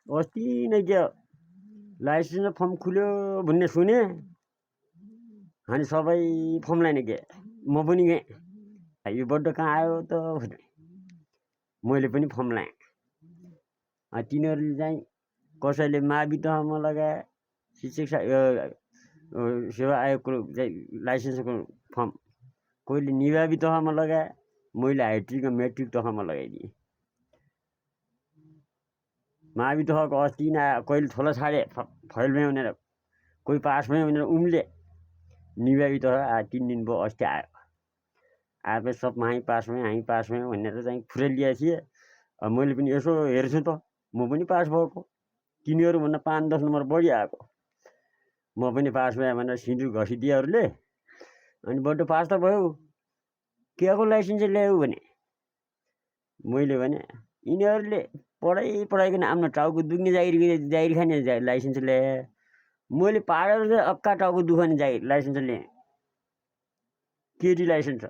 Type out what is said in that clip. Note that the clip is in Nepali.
अस्ति नै के लाइसेन्स फर्म खुल्यो भन्ने सुने अनि सबै फर्म लाइन के म पनि गएँ यो बड्ड कहाँ आयो त भने मैले पनि फर्म लाएँ तिनीहरूले चाहिँ कसैले मावि तहमा लगाए शिक्षक सेवा आयोगको लाइसेन्सको फर्म कोहीले निवावी तहमा लगाए मैले हाइट्रिक र मेट्रिक तहमा लगाइदिएँ मावि तहको अस्ति नै कहिले ठोला छाडे फैल भयो भनेर कोही पास भयो भनेर उम्ले निवावी तह 3 दिन भयो अस्ति आयो आएपछि सबमा हामी पास भयौँ भनेर चाहिँ फुरेलिया थिए मैले पनि यसो हेर्छु त म पनि पास भएको तिनीहरूभन्दा 5-10 नम्बर बढी आएको म पनि पास भएँ भनेर सिन्दुर घसिदिएहरूले अनि बड्ड पास त भयो केको लाइसेन्स ल्यायो भने मैले भने यिनीहरूले पढाइकन आफ्नो टाउको दुख्ने जागिर खाने लाइसेन्स ल्याए मैले पाडेर चाहिँ अक्का टाउको दुखाउने लाइसेन्स ल्याएँ केटी लाइसेन्स